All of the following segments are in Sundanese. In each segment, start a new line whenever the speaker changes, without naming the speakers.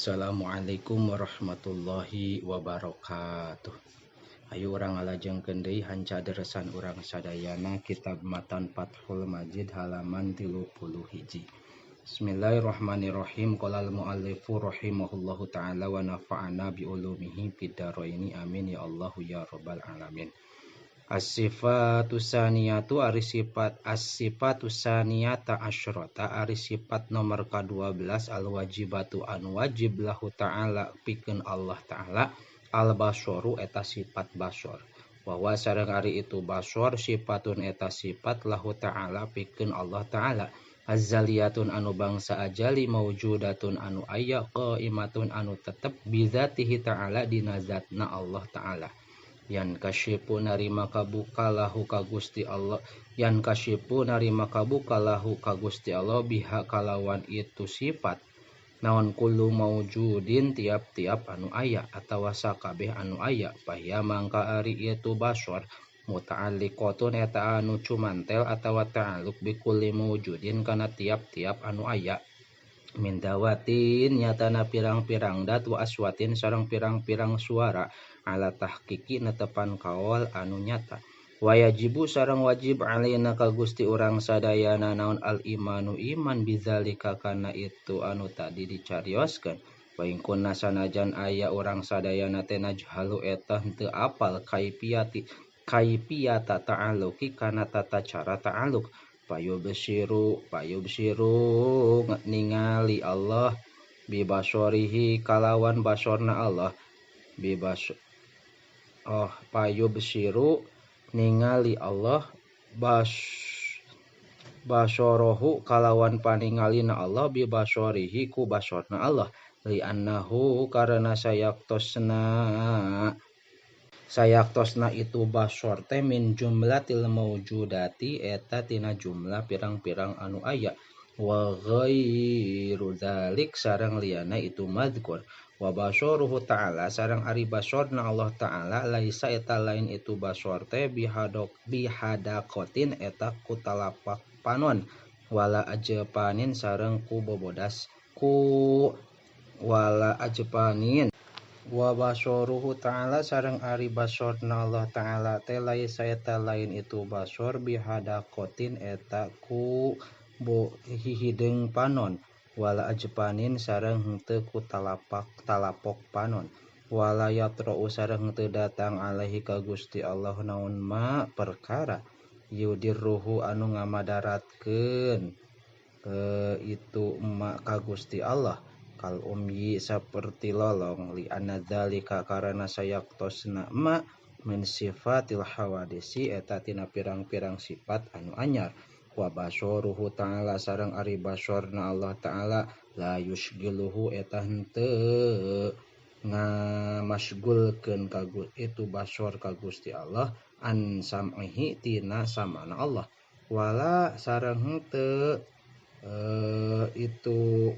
Assalamualaikum warahmatullahi wabarakatuh. Ayo urang ngalajengkeun deui hanca deresan urang sadayana kitab Matan Fathul Majid halaman 31. Bismillahirrahmanirrahim. Qala al-muallifu rahimahullahu taala wa nafa'ana bi ulumihi fid dharaini amin ya Allahu ya rabbal alamin. As-sifatu saniyatu ari sifat as-sifatu saniyata asyrata ari sifat nomor ka-12 al-wajibatu anu wajib lahu ta'ala pikeun Allah ta'ala al-basaru eta sifat basor wa huwa sareng ari itu basor sifatun eta sifat lahu ta'ala pikeun Allah ta'ala azaliyatun anu bangsa ajali maujudatun anu aya qaimatun anu tetep bizatihi ta'ala dina zatna Allah ta'ala. Yan kasyipu narima kabuka lahu ka Gusti Allah yan kasyipu narima kabuka lahu ka Gusti Allah biha kalawan itu sifat naon kullu maujudin tiap-tiap anu aya atawa sakabeh anu aya bahya mangka ari itu basor muta'alliqatun eta anu cumantel atawa ta'alluq bi kulli maujudin kana tiap-tiap anu aya min dawatin nyatana pirang-pirang dat wa aswatin sareng pirang-pirang suara ala tahqiqi netepan kaol anu nyata wayajibu sareng wajib alaina ka Gusti urang sadayana naon al imanu iman bizalika kana itu anu tadi dicarioskeun wa in kunna sanajan aya urang sadayana teh najhalu eta henteu apal kaifiyati kaifiyata ta'alluqi kana tata cara ta'alluq payubsiru payubsiru ningali Allah bibasorihi kalawan basorna Allah bibas oh payubsiru ningali Allah bas basorohu kalawan paningalina Allah bibasorihi ku basorna Allah li annahu karena sayaktosna sayaktosna itu basor teh min jumlatil maujudati eta tina jumlah pirang-pirang anu aya wa ghairu dzalik sareng liyana itu madzkur wa basoruhu ta'ala sareng ari basorna Allah ta'ala laisa eta lain itu basor teh bihadok bihadaqatin eta ku talapak panon wala ajpanin sareng ku bobodas ku wala ajpanin wa basoruhu ta'ala sareng ari basorna Allah ta'ala teh laisa eta lain itu basor bihadaqatin eta ku bo hihideung panon wala ajpanin sareng henteu ku talapak talapok panon wala yatra'u sareng henteu datang alaihi ka Gusti Allah naon ma perkara yudirruhu anu ngamadaratkeun itu ma ka Gusti Allah kal umyi saperti lolong li anna dzalika karana sayaktosna ma min sifatil hawadisi eta tina pirang-pirang sifat anu anyar wa basoruhu ta'ala sareng ari basorna Allah ta'ala la yusgiluhu eta henteu ngamasgulkeun ka itu basor ka Gusti Allah an sam'ihi tina samana Allah wala sareng henteu itu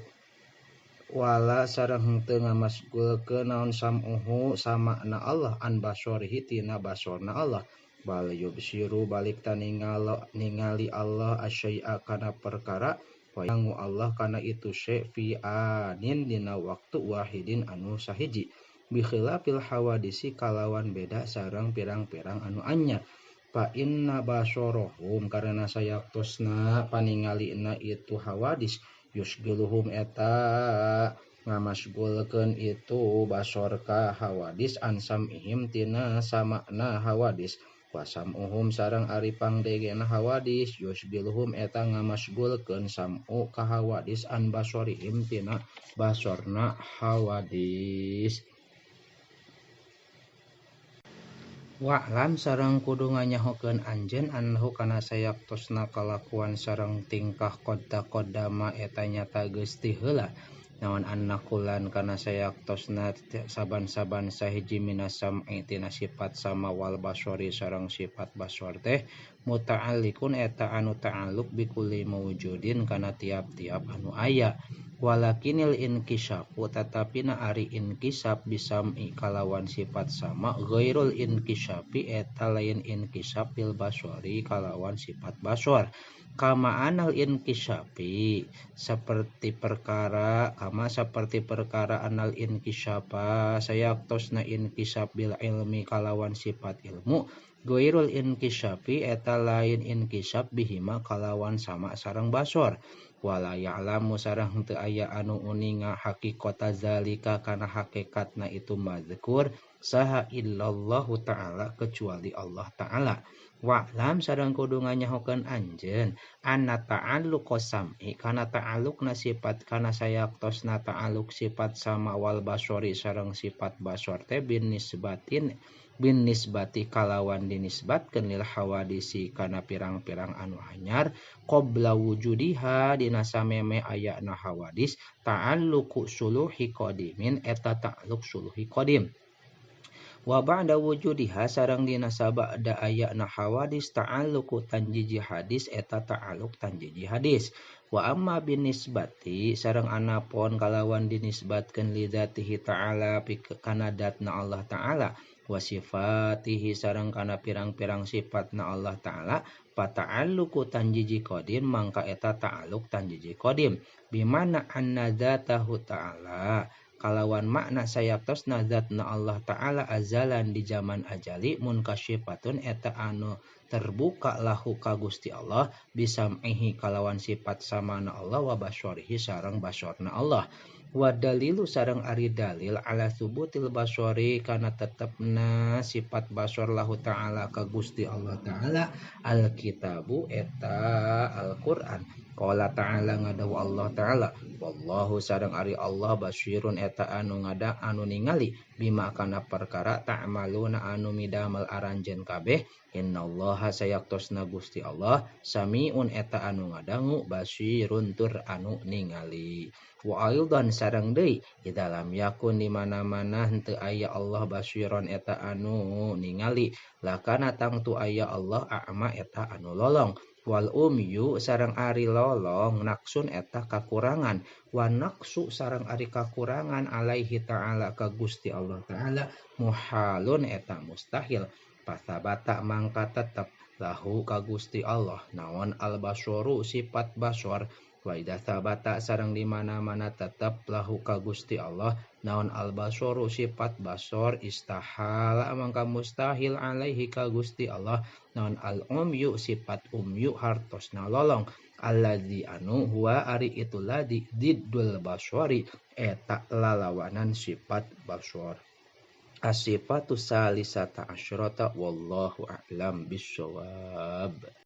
wala sareng henteu ngamasgulkeun naon sam'uhu samana Allah an basorihi tina basorna Allah bal yubsiru balik ta ningali Allah asyai'a kana perkara wa yangu Allah kana itu syai' fi anin dina waktu wahidin anu sahiji bi khilafil hawadisi kalawan beda sareng pirang-pirang anu anyar fa inna basorohum karena sayaktosna paningalina itu hawadis yusgiluhum eta ngamasgulkeun itu basor ka hawadis ansamihim tina samakna hawadis wasam'uhum sareng ari pangdegena hawadis yusgiluhum eta ngamasgulkeun sam'u ka hawadis an basorihim tina basorna hawadis. Wa'lam sareng kudu nganyahokeun anjeun annahu kana sayaktosna kalakuan sareng tingkah qad taqaddama eta nyata geus ti heula naon anna kullan kana sayaktosna saban-saban sahiji minas sam'i tina sifat sama wal basori sareng sifat basor teh muta'alliqun eta anu ta'alluq bi kulli mawjudin kana tiap-tiap anu aya walakinil inkisyafu tatapina ari inkisaf bisam'i kalawan sifat sama ghairul inkisyafi eta lain inkisaf bil basori kalawan sifat basor Kama anal inkisyafi seperti perkara kama seperti perkara anal inkisyafa sayaktosna inkisaf bil ilmi kalawan sifat ilmu goirul inkisyafi eta lain inkisaf bihima kalawan sama sareng basor wala ya'lamu sareng teu aya anu uninga haqiqata zalika kana hakikatna itu mazkur saha illallahu ta'ala kecuali Allah ta'ala. Wa'lam sareng kudu nganyahokeun anjeun anna ta'alluqa sam'i kana ta'alluqna sifat kana sayaktosna ta'alluq sifat sama wal basori sareng sifat basor teh bin nisbatin bin nisbati kalawan dinisbatkeun lil hawadisi kana pirang-pirang anu anyar qabla wujudiha dina sameme ayana hawadis ta'alluqu suluhi qadimin eta ta'alluq suluhi qadim wa ba'da wujudiha sareng dina sabada ayana hawadis ta'alluqu tanjiji hadis eta ta'alluq tanjiji hadis wa amma binisbati sareng anapon kalawan dinisbatkeun li dzatihi ta'ala kana datna Allah ta'ala wa sifatihi sareng kana pirang-pirang sifatna Allah ta'ala fata'alluqu tanjiji qadim mangka eta ta'alluq tanjiji qadim bimana anna dzatahu ta'ala kalawan makna sayaktosna zatna Allah ta'ala azalan di zaman ajali munkasyifatun eta anu terbuka lahu ka Gusti Allah bisam'ihi kalawan sifat samana Allah wa basyarihi sareng basyarna Allah wa dalilu sareng ari dalil ala subutil basyari kana tetepna sifat basyar lahu ta'ala ka Gusti Allah ta'ala alkitabu eta Al-Qur'an. Qala ta'ala ngadawu Allah ta'ala wallahu sareng ari Allah basyirun eta anu ngada anu ningali bima kana perkara ta'maluna anu midamel aranjeun kabeh innallaha sayaktosna Gusti Allah samiun eta anu ngadangu basyirun tur anu ningali. Wa aidan sareng deui di dalam yakun di mana-mana henteu aya Allah basyiron eta anu ningali lakana tangtu aya Allah a'ma eta anu lolong wal umyu sareng ari lolong naksun eta kakurangan wa naqsu sareng ari kakurangan alaihi ta'ala ka Gusti Allah ta'ala muhalun eta mustahil pasabata mangka tetep lahu ka Gusti Allah naon al basyaru sifat basyar wa idza sabata sareng di mana-mana tetep lahu ka Gusti Allah naon al basyaru sifat basor istahala mangka mustahil alaihi ka Gusti Allah naon al umyu sifat umyu hartosna lolong alladzi anu huwa ari itu ladzi diddul basyari eta lalawanan sifat basyar. As-sifatu salisata asyrata wallahu a'lam bissawab.